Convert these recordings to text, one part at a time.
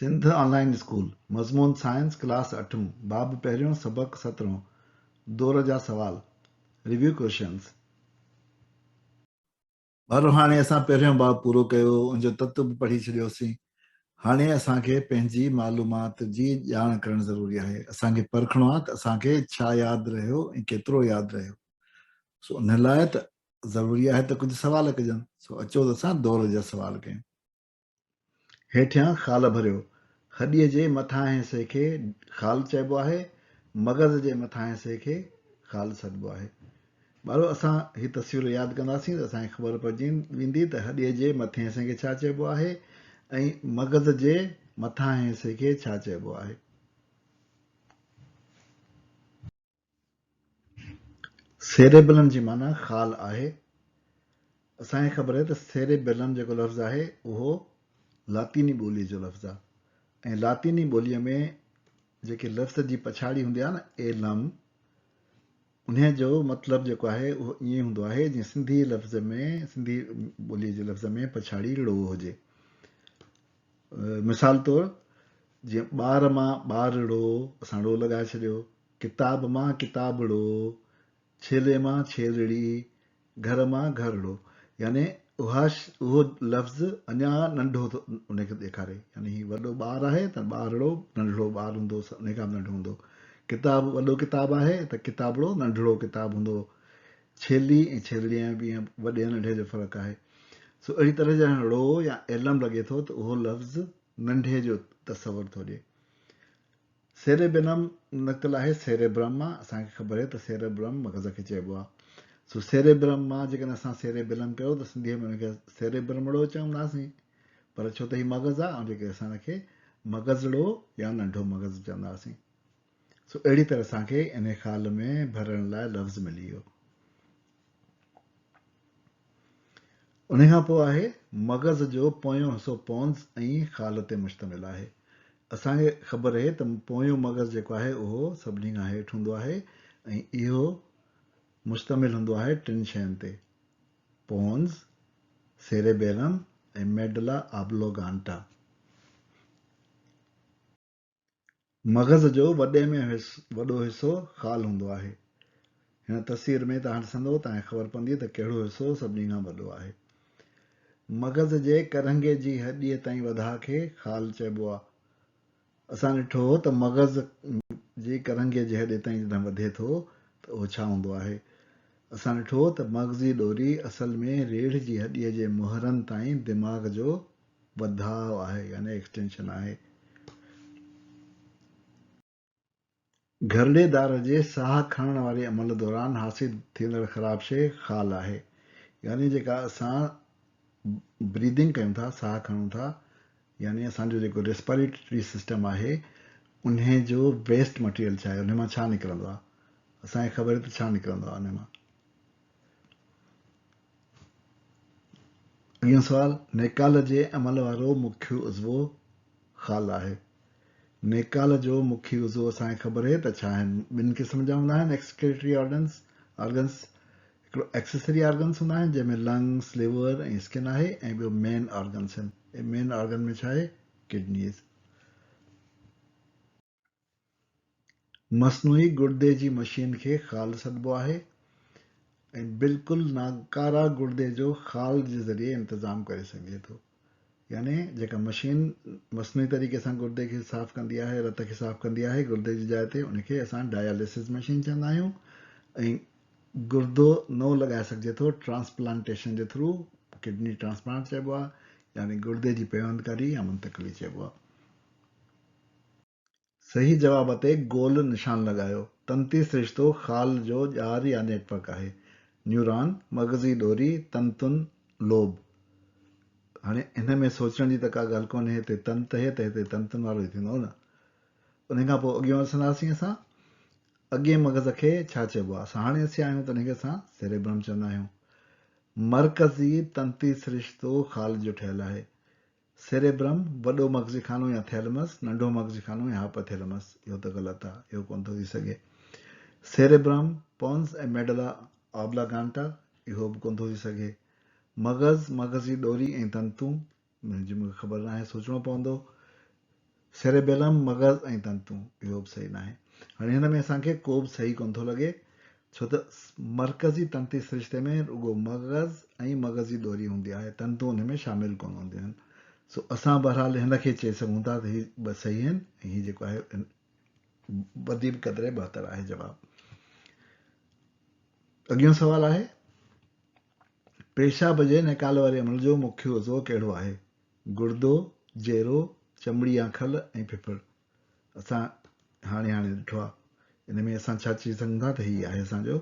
سنڌ آن line school, مضمون science, class اٺون، باب پهريون، سبق سترهون، دور جا سوال، Review Questions. ٻارو هاڻي اسان پهريون باب پورو ڪيو، ان جو تت به پڙهي ڇڏيوسين. هاڻي اسان کي پنهنجي معلومات جي ڄاڻ ڪرڻ ضروري آهي. اسان کي پرکڻو آهي ته اسان کي ڇا ياد رهيو ۽ ڪيترو ياد رهيو. سو ان لاء ته ضروري آهي ته ڪجهه سوال ڪجن. سو اچو ته اسان دور جا سوال ڪيون. هيٺيان خال ڀريو. هڏيء جي مٿانهين حصي کي خال چئبو آهي. مغز جي مٿانهين حصي کي خال سڏبو آهي. ٻارو اسان هي تصوير ياد ڪنداسين ته اسان کي خبر پئجي ويندي ته هڏيء جي مٿئين حصي کي ڇا چئبو آهي ۽ مغز جي مٿانهين حصي کي ڇا چئبو آهي. سيريبلم جي معنيٰ خال آهي. اسان کي خبر آهي ته سيريبيلم جيڪو لفظ آهي اهو لاطيني ٻوليء جو لفظ آهي ۽ لاطيني ٻوليء ۾ جيڪي لفظ جي پڇاڙي هوندي آهي نه ايلم انهيء جو مطلب جيڪو آهي اهو ائين هوندو آهي جيئن سنڌي لفظ ۾ سنڌي ٻوليء جي لفظ ۾ پڇاڙي ڙو هجي. مثال طور جيئن ٻار مان ٻارڙو اسان ڙو لڳائي ڇڏيو، ڪتاب مان ڪتابڙو، ڇيلي مان ڇيلڙي، گهر مان گهرڙو يعني اها اهو لفظ اڃا ننڍو ٿو ان کي ڏيکاري يعني هي وڏو ٻار آهي ته ٻارڙو ننڍڙو ٻار هوندو ان کان به ننڍو هوندو ڪتاب وڏو ڪتاب آهي ته ڪتابڙو ننڍڙو ڪتاب هوندو ڇيلي ۽ ڇيلڙي ۾ به ائين وڏي ۽ ننڍي جو فرق آهي سو اهڙي طرح جڏهن ڙو يا ايلم لڳي ٿو ته اهو لفظ ننڍي جو تصور ٿو ڏئي سيريبيلم نڪتل آهي سيريبرم مان، اسان کي خبر آهي ته سيريبرم مغز کي چئبو آهي. سو سيريبرم مان جيڪڏهن اسان سيريبيلم ڪيو ته سنڌيء ۾ ان کي سيريبرمڙو چونداسين، پر ڇو ته هي مغز آهي ان جي ڪري اسان ان کي مغزڙو يا ننڍو مغز چونداسين. سو اهڙي طرح اسان کي انهي خال ۾ ڀرڻ لاء لفظ ملي ويو. انهي کان پوء آهي مغز جو پويون حصو پونز ۽ خال تي مشتمل آهي. اسان کي خبر اهي ته پويون مغز جيڪو آهي اهو سڀني کان هيٺ هوندو آهي ۽ اهو مشتمل هوندو آهي ٽن شين تي، پونز، سيريبيلم ۽ ميڊلا آبلوگانٽا. مغز جو وڏي ۾ وڏو حصو خال هوندو آهي. هن تصوير ۾ توهان ڏسندو توهان کي خبر پوندي ته ڪهڙو حصو سڀني کان وڏو آهي. مغز جي ڪرهنگي جي هڏيء تائين وڌاء کي خال چئبو آهي. اسان ڏٺو هو ته مغز جي ڪرهنگي جي هڏي تائين جڏهن وڌي ٿو ته اهو ڇا هوندو آهي. اسان ڏٺو هو ته مغزي ڏوري اصل ۾ ريڙهه جي هڏيء جي مهرن تائين دماغ جو وڌاء آهي يعني ايڪسٽينشن آهي. گهرڙيدار جي ساهه کڻڻ واري عمل دوران حاصل ٿيندڙ خراب شيء خال آهي يعني جيڪا اسان بريدنگ ڪيون ٿا ساهه کڻون ٿا يعني اسان جو جيڪو ريسپاريٽري سسٽم آهي انهي جو ويسٽ مٽيريل ڇا آهي انهي مان ڇا نڪرندو آهي اسان کي خبر آهي ته ڇا نڪرندو آهي انهي مان. اڳيون سوال، نيڪال جي عمل وارو مکيه عضوو خال آهي. نيڪال جو مکيه عضوو اسان کي خبر اهي ته ڇا آهن؟ ٻن قسم جا هوندا آهن ايڪسڪريٽري آرگنز، Organs، هڪڙو ايڪسيسري آرگنز هوندا آهن جنهن ۾ لنگس، ليور ۽ اسڪن آهي ۽ ٻيو مين آرگنز آهن. مين آرگن ۾ ڇا آهي؟ ڪڊنيز. مصنوعي گڙدي جي مشين کي خال سڏبو آهي ۽ بلڪل ناڪاره گڙدي جو خال جي ذريعي انتظام ڪري سگهجي ٿو. يعني جيڪا مشين مصنوعي طريقي سان گڙدي کي صاف ڪندي آهي، رت کي صاف ڪندي آهي گڙدي جي جاء تي ان کي اسان ڊائاليسز مشين چوندا آهيون ۽ گڙدو نئون لڳائي سگهجي ٿو ٽرانسپلانٽيشن جي ٿرو ڪڊني ٽرانسپلانٽ چئبو آهي يعني گڙدي جي پيوندڪاري يا منتقلي چئبو آهي. صحيح جواب تي گول نشان لڳايو. تنتي سرشتو خال جو ڄار يا نيٽ ورڪ آهي. نيوران، مغزي ڏوري، تنتن، لوب. هاڻي هن ۾ سوچڻ جي ته ڪا ڳالهه ڪونهي هتي تنت اهي ته هتي تنتن وارو ئي ٿيندو نه. انهي کان پوء اڳيون ڏسنداسين اسان اڳئين مغز کي ڇا چئبو آهي. اسان هاڻي اسين آهيون ته انهي کي اسان سيريبرم چوندا آهيون. مرڪزي تنتي سرشتو خال جو ٺهيل آهي. سيريبرم، وڏو مغزي خانو يا ٿيلمس، ننڍو مغزي خانو يا هائپوٿيلمس، اهو ته غلط آهي، اهو ڪونه ٿو ٿي سگهي. سيريبرم، پونس ۽ ميڊولا آبلاگانٽا، اهو به ڪونه ٿو ٿي سگهي. مغز، مغزي ڏوري ۽ تنتون، ان جي مون کي خبر ناهي، سوچڻو پوندو. سيريبيلم، مغز ۽ تنتون، اهو به صحيح ناهي. هاڻي هن ۾ اسان کي ڪو به صحيح ڪونه ٿو لڳي، ڇو ته مرڪزي تنتي سرشتي ۾ رڳو مغز ۽ مغزي ڏوري هوندي آهي، تنتون ان ۾ شامل ڪونه هونديون آهن. سو اسان بهرحال هن کي چئي سگهون ٿا ته هي ٻه صحيح آهن ۽ هي جيڪو آهي وڌي به قدري بهتر آهي جواب. اڳيون سوال آهي، پيشاب جي نيڪال واري عمل جو مکيه عضوو ڪهڙو آهي؟ گڙدو، جيرو، چمڙي يا کل ۽ ڦڦڙ. اسان هاڻي هاڻي ڏٺو آهي. ان ۾ اسان ڇا چئي سگهون ٿا ته هي آهي اسان جو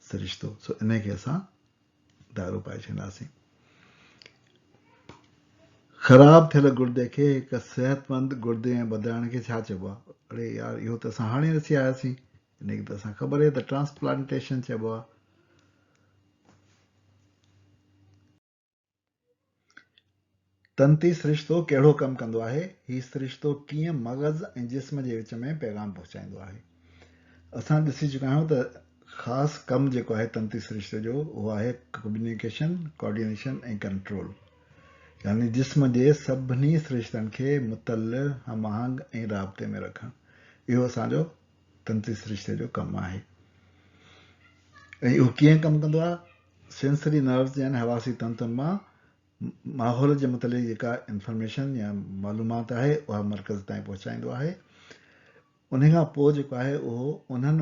سرشتو. سو انهي کي اسان دائرو پائي ڇڏينداسين. خراب ٿيل گڙدي کي هڪ صحتمند گڙدي ۾ بدلائڻ کي ڇا چئبو آهي؟ اڙي يار اهو ته اسان هاڻي ڏسي آياسين. انهي کي ته اسان خبر آهي ته ٽرانسپلانٽيشن چئبو آهي. تنتي سرشتو ڪهڙو ڪم ڪندو آهي؟ هي سرشتو ڪيئن مغز ۽ جسم جي وچ ۾ پيغام پهچائيندو آهي؟ اسان ڏسي چڪا آهيون ته خاص ڪم جيڪو آهي تنتي سرشتي جو اهو آهي ڪميونيڪيشن، ڪوآرڊينيشن ۽ ڪنٽرول يعني جسم جي سڀني سرشتن کي مطلع، هم آهنگ ۽ رابطي ۾ رکڻ. اهو اسان جو تنتي سرشتي جو ڪم آهي. ۽ اهو ڪيئن ڪم ڪندو آهي؟ سينسري نروز يعني حواسي تنتن مان ماحول جي متعلق جيڪا انفارميشن يا معلومات آهي اها مرڪز تائين پهچائيندو آهي. انهي کان پوء جيڪو آهي اهو انهن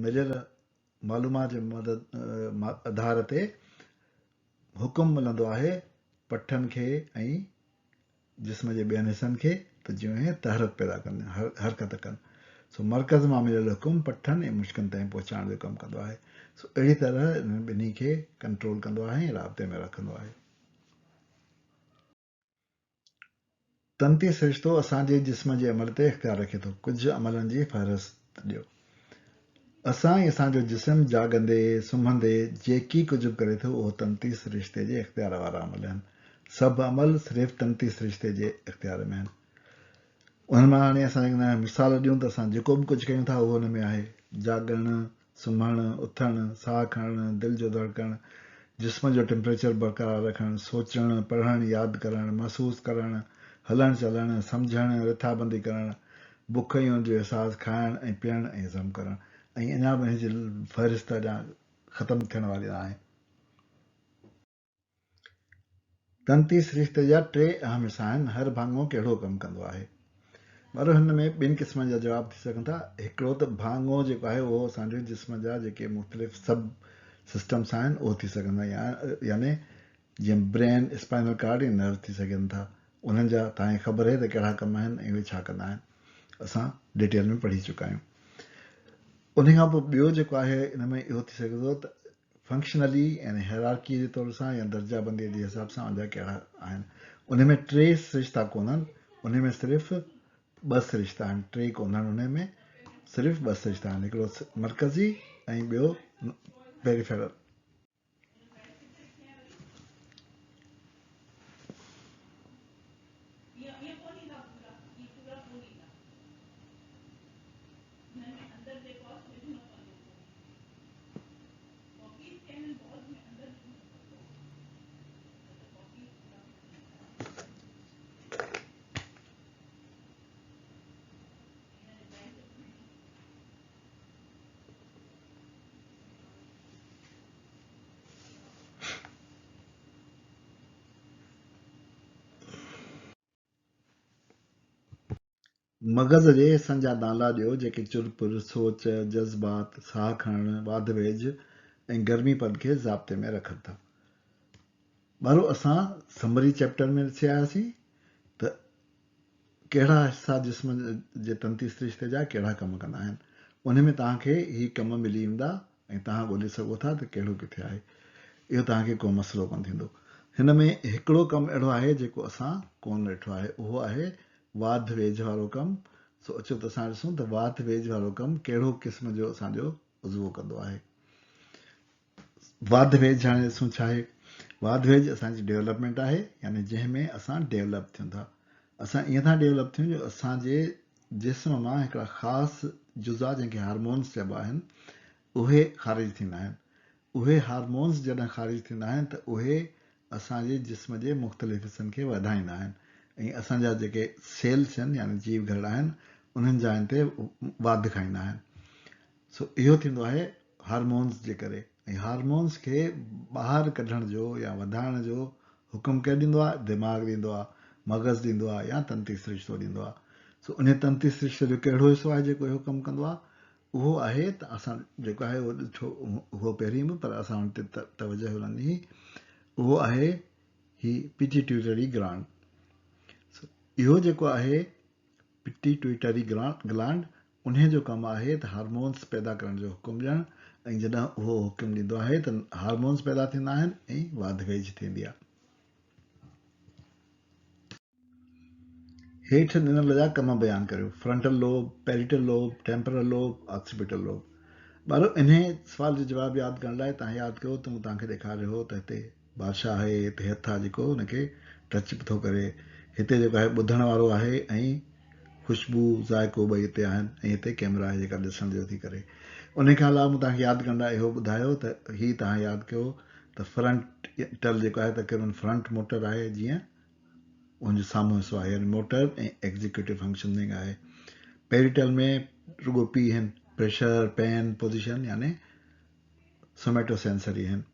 مليل معلومات جي مدد آڌار تي حڪم ملندو آهي پٺن کي ۽ جسم جي ٻين حصن کي ته جيئن اهي تحرڪ پيدا ڪن، حرڪت ڪن. سو مرڪز مان مليل حڪم پٺن ۽ مشڪن تائين پهچائڻ جو ڪم ڪندو آهي. سو اهڙي طرح انهن ٻنهي کي ڪنٽرول ڪندو آهي ۽ رابطي ۾ رکندو آهي. تنتي سرشتو اسان جي جسم جي عمل تي اختيار رکي ٿو. ڪجهه عملن جي فهرست ڏيو. اسان ۽ اسان جو جسم جاڳندي، سمهندي جيڪي ڪجهه به ڪري ٿو اهو تنتي سرشتي جي اختيار وارا عمل آهن. سڀ عمل صرف تنتي سرشتي جي اختيار ۾ آهن. انهن مان هاڻي اسان جيڪڏهن مثال ڏيون ته اسان جيڪو به ڪجهه ڪيون ٿا اهو ان ۾ آهي. جاڳڻ، سمهڻ، اٿڻ، ساهه کڻڻ، دل جو ڌڙڪڻ، جسم جو ٽيمپريچر برقرار رکڻ، سوچڻ، پڙهڻ، ياد ڪرڻ، محسوس ڪرڻ، هلڻ چلڻ، سمجهڻ، رٿابندي ڪرڻ، بک ۽ ان جو احساس، کائڻ ۽ پيئڻ ۽ هضم ڪرڻ ۽ اڃا به ان جي فهرست اڃا ختم ٿيڻ واري ناهي. تنتي سرشتي جا ٽي اهم حصا آهن، هر ڀاڱو ڪهڙو ڪم ڪندو آهي؟ ٻارو هن ۾ ٻن قسمن جا جواب ٿي سگهن ٿا، هڪڙو ته ڀاڱو جيڪو آهي اهو اسان جو جسم جا جيڪي مختلف سب سسٽمس آهن اهو ٿي سگهن ٿا يعني جيئن برين، اسپائنل ڪارڊ ۽ نرو ٿي سگهن ٿا انهن جا توهان کي خبر آهي ته ڪهڙا ڪم آهن ۽ اهي ڇا ڪندا آهن اسان ڊيٽيل ۾ پڙهي چڪا آهيون. ان کان پوء ٻيو جيڪو آهي ان ۾ اهو ٿي سگهي ٿو ته فنڪشنلي يعني هيرارڪيء جي طور سان يا درجه بنديء جي حساب سان ان جا ڪهڙا آهن. انهي ۾ ٽي سرشتا ڪونهن، انهي ۾ صرف ٻه سرشتا آهن، ٽي ڪونهن انهي ۾ صرف ٻه سرشتا آهن، هڪڙو مرڪزي ۽ ٻيو پيريفيرل. مغز جي حصن جا نالا ڏيو جيڪي چرپر، سوچ، جذبات، ساهه کڻڻ، واڌ ويجهه ۽ گرمي پد کي ضابطي ۾ رکن ٿا. ٻارو اسان سمري چيپٽر ۾ ڏسي آياسين ته ڪهڙا حصا جسم جي تنتي سرشتي جا ڪهڙا ڪم ڪندا آهن. انهي ۾ توهان کي هي ڪم ملي ويندا ۽ توهان ڳولي سگهو ٿا ته ڪهڙو ڪٿي آهي. اهو توهان کي ڪو مسئلو ڪونه ٿيندو. هن ۾ هڪڙو ڪم اهڙو آهي جيڪو اسان ڪونه ڏٺو آهي اهو آهي واڌ ويجهه وارو ڪم، سو اچو ته اسان ڏسون ته واڌ ويجهه وارو ڪم ڪهڙو قسم جو اسان جو عضوو ڪندو آهي. واڌ ويجهه هاڻي ڏسون ڇا آهي. واڌ ويجهه اسان جي ڊيولپمينٽ آهي يعني جنهن ۾ اسان ڊيولپ ٿيون ٿا. اسان ائين ٿا ڊيولپ ٿيون جو اسان جي جسم مان هڪڙا خاص جزا جنهن کي هارمونز چئبا آهن اهي خارج ٿيندا آهن. اهي هارمونز جڏهن خارج ٿيندا آهن ته اهي اسان جي جسم جي مختلف حصن کي وڌائيندا آهن ۽ اسان جا جيڪي سيلس آهن يعني جيو گهرڙا آهن انهن جاين تي واڌ کائيندا آهن. سو اهو ٿيندو آهي هارمونز جي ڪري ۽ هارمونز کي ٻاهر ڪڍڻ جو يا وڌائڻ جو حڪم ڪير ڏيندو آهي؟ دماغ ڏيندو آهي، مغز ڏيندو آهي يا تنتي سرشتو ڏيندو آهي. سو انهي تنتي سرشتي جو ڪهڙو حصو آهي جيڪو اهو ڪم ڪندو آهي؟ اهو آهي ته اسان جيڪو آهي اهو ڏٺو هو پهرين به پر اسان ان تي توجه نه ڏني اهو آهي هي پٽيٽيوٽري گلانڊ. سو اهو جيڪو آهي پٽيٽيوٽري گلانڊ انهي جو ڪم آهي ته هارمونس پيدا ڪرڻ جو حڪم ڏيڻ ۽ جڏهن اهو حڪم ڏيندو آهي ته هارمونس پيدا ٿيندا آهن ۽ واڌ ويجهه ٿيندي آهي. هيٺ ڏنل جا ڪم بيان ڪريو، frontal lobe, parietal lobe, temporal lobe, occipital lobe. ٻارو انهي سوال جو جواب ياد ڪرڻ لاء توهان ياد ڪيو ته مون توهان کي ڏيکاريو هو ته هتي بادشاهه آهي، هتي هٿ آهي جيڪو ان کي ٽچ به ٿو ڪري، هتي جيڪو آهي ٻڌڻ وارو آهي ۽ خوشبو، ذائقو ٻئي هتي آهن ۽ هتي ڪيمرا آهي جيڪا ڏسڻ جو ٿي ڪري. انهي کان علاوه مون توهان کي ياد ڪرڻ لاء اهو ٻڌايو ته هي توهان ياد ڪيو ته فرنٽ ٽل جيڪو آهي تقريبن فرنٽ موٽر آهي جيئن ان جو سامهون حصو آهي يعني موٽر ۽ ايگزيڪيوٽو فنڪشننگ آهي. پيريٽل ۾ رڳو پي هن، پريشر، پين، پوزيشن يعني سوميٽو سينسري هن.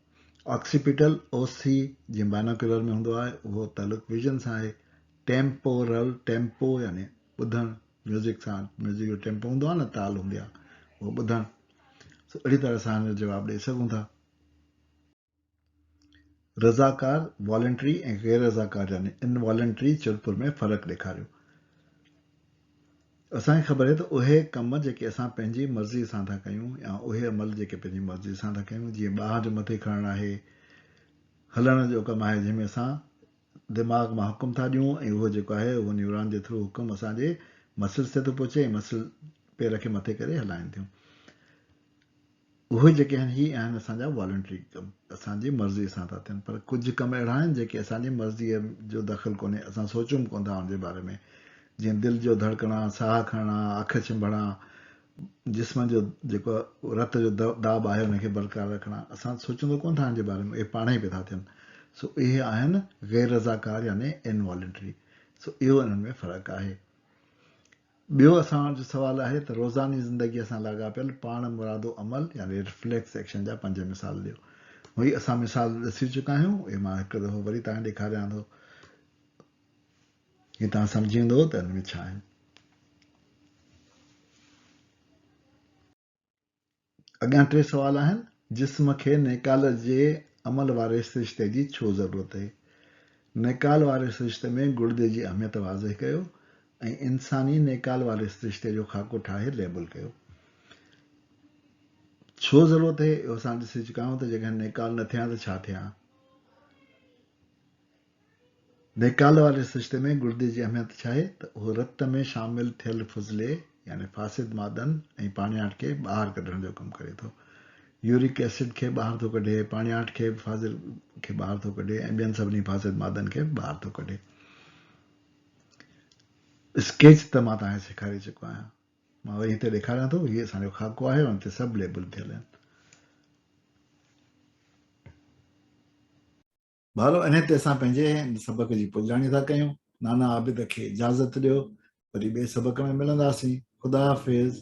آڪسيپيٽل، او سي، جيئن بائنوڪيولر ۾ هوندو آهي اهو تعلق ويزن سان آهي. ٽيمپورل، ٽيمپو يعني ٻڌڻ، ميوزڪ سان، ميوزڪ جو ٽيمپو هوندو آهي نه تال هوندي آهي اهو ٻڌڻ. سو اهڙي طرح سان هن جو جواب ڏئي سگهون ٿا. رضاڪار، Voluntary، ۽ غير رضاڪار يعني Involuntary چرپر ۾ فرق ڏيکاريو. اسان کي خبر آهي ته اهي ڪم جيڪي اسان پنهنجي مرضيء سان ٿا ڪيون يا اهي عمل جيڪي پنهنجي مرضيء سان ٿا ڪيون جيئن ٻانهن جو مٿي کڻڻ آهي، هلڻ جو ڪم آهي جنهن ۾ اسان دماغ مان حڪم ٿا ڏيون ۽ اهو جيڪو آهي اهو نيوران جي ٿرو حڪم اسان جي مسلز تي ٿو پهچي ۽ مسل پير کي مٿي ڪري هلائين ٿيون. اهي جيڪي آهن هي آهن اسان جا والنٽري ڪم اسان جي مرضيء سان ٿا ٿين پر ڪجهه ڪم اهڙا آهن جيڪي اسان جي مرضيء جو دخل ڪونهي اسان سوچون به ڪونه ٿا ان جي باري ۾ جيئن دل جو ڌڙڪڻ آ ساهه کڻڻ آ اک ڇنڀڻ آ جسم جو جيڪو رت جو داٻ آهي ان کي برقرار رکڻ آ اسان سوچون ته ڪونه ٿا ان جي باري ۾ اهي پاڻ ئي پيا ٿا ٿين سو اهي آهن غير رضاڪار يعني انوالنٽري سو اهو انهن ۾ فرق آهي. ٻيو اسان وٽ سوال آهي ته روزاني زندگيء سان لاڳاپيل پاڻ مرادو عمل يعني رفليڪس ايڪشن جا پنج مثال ڏيو. هي اسان مثال ڏسي چڪا آهيون، اهي مان هڪ دفعو وري توهان کي ڏيکاريان ٿو. هي توهان سمجهي ويندو ته ان ۾ ڇا آهن. اڳيان ٽي سوال آهن. جسم کي نيڪال جي عمل واري سرشتي جي ڇو ضرورت اهي؟ نيڪال واري سرشتي ۾ گڙدي جي اهميت واضح ڪيو ۽ انساني نيڪال واري سرشتي جو خاڪو ٺاهي ليبل ڪيو. ڇو ضرورت اهي؟ اهو اسان ڏسي چڪا آهيون ته جيڪڏهن نيڪال نه ٿئي ها ته ڇا ٿئي ها؟ نيڪال واري سرشتي ۾ گڙدي جي اهميت ڇا آهي ته اهو رت ۾ شامل ٿيل فضلي يعني فاسد مادن ۽ پاڻياٺ کي ٻاهر ڪڍڻ جو ڪم ڪري ٿو. يورڪ ايسڊ کي ٻاهر ٿو ڪڍي، پاڻياٺ کي به فاضل کي ٻاهر ٿو ڪڍي ۽ ٻين سڀني فاسد مادن کي به ٻاهر ٿو ڪڍي. اسڪيچ ته مان توهان کي سيکاري چڪو آهيان. مان وري هتي ڏيکاريان ٿو. هي اسان جو خاڪو آهي ان تي سڀ ليبل ٿيل آهن. ٻارو انهيء تي اسان پنهنجي هن سبق جي پڄاڻي ٿا ڪيون. نانا عابد کي اجازت ڏيو. وري ٻئي سبق ۾ ملنداسين. خدا حافظ.